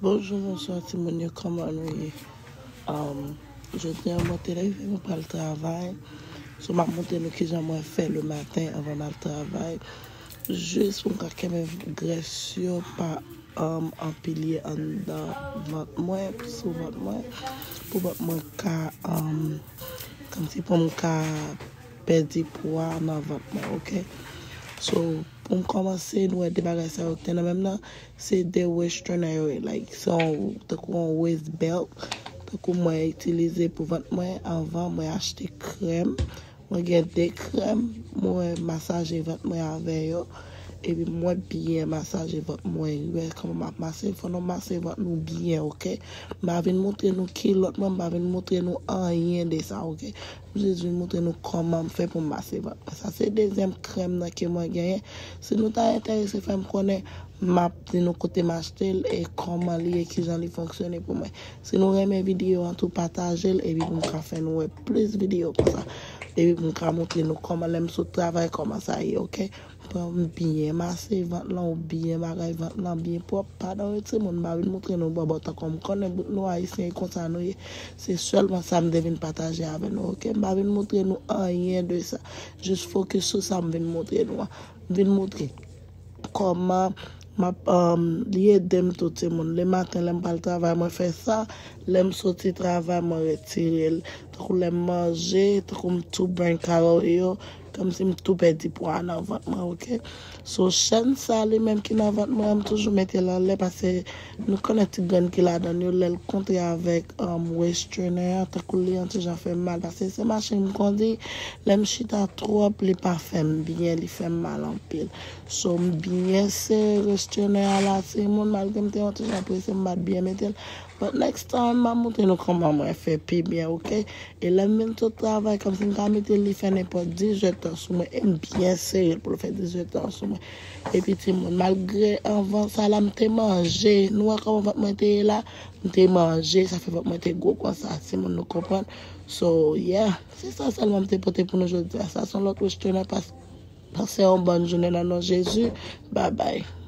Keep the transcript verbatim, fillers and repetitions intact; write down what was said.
Bonjou, bonswa timoun yo, kòman nou ye? Um, jodi a mwen te leve, mwen pral travay. So, m ap montre nou kijan mwen fè le maten anvan m al travay. Jis pou m ka kenbe grès yo pa um, anpile anndan vant mwen, sou vant mwen, pou vant mwen ka, um, kòmsi pou m ka pèdi pwa nan vant mwen, oke? So, pou m kòmanse, nou wè de bagay sa yo ki te nan men m nan, se de waist trainer yo ye, like, se yon, tankou yon waist belt, tankou mwen itilize pou vant mwen, anvan mwen achte krèm, mwen gen de krèm, mwen masaje vant mwen avè yo, epi mwen byen masaje vant mwen, wi, kòman m ap masaje, fò nou masaje vant nou byen, oke? M pa vin montre nou kilòt mwen, m pa vin montre nou anyen de sa, oke? M jis vin montre nou kòman m fè pou m masaje vant mwen. Sa se dezyèm krèm nan ke mwen genyen. Si nou ta enterese fè m konnen, m ap di nou kote m achte l e kòman li ye, kijan li fonksyone pou mwen. Si nou renmen videyo an tou, pataje l, epi pou m ka fè nou wè plis videyo konsa. Epi pou m ka montre nou kòman lè m sot travay, kòman sa ye, oke? Pran m byen masaje vant lan, ou byen bagay vant lan, byen pwòp. Padan yo timoun, m pa vin montre nou bòbò tankou m konnen bout nou ayisyen e konsa nou ye. Se sèlman sa m te vin pataje avè nou, oke? M pa vin montre nou anyen de sa. Jis fokis sou sa m vin montre nou an. M vin montre kòman m ap, um, li ede m tou timoun. Lematen, lè m pral travay, mwen fè sa. Lè m soti travay, mwen retire l. Tankou lè m manje, tankou m tou bèn kalori yo, kòmsi m tou pèdi pwa nan vant mwen, oke? So, chèn sa li menm ki nan vant mwen, m toujou mete l anlè, paske nou konnen ti grenn ki ladan l yo, lè l kontre avèk, um, waist trainer an, tankou li yon ti jan fè m mal, paske se machin m kondi, lè m chita twòp, li pa fè m byen, li fè m mal anpil. So, m byen sere waist trainer a la, timoun, malgre m te yon ti jan prese, m pa t byen mete l. But next time, m ap montre nou kòman mwen fè pi byen, oke? E lè m vin sot travay, kòmsi m ka mete li fè nenpòt dizuit tan sou mwen, e m byen sere l pou l fè dizuit tan sou mwen. Epi timoun, malgre anvan sa la, m te manje, nou wè kòman vant mwen te ye la, m te manje, sa fè vant mwen te gwo konsa, timoun, nou konprann? So, yeah, se sa sèlman m te pote pou nou jodi a. Sa se yon lòt waist trainer, pas, pase yon bòn jounen nan non Jezi. Bye bye.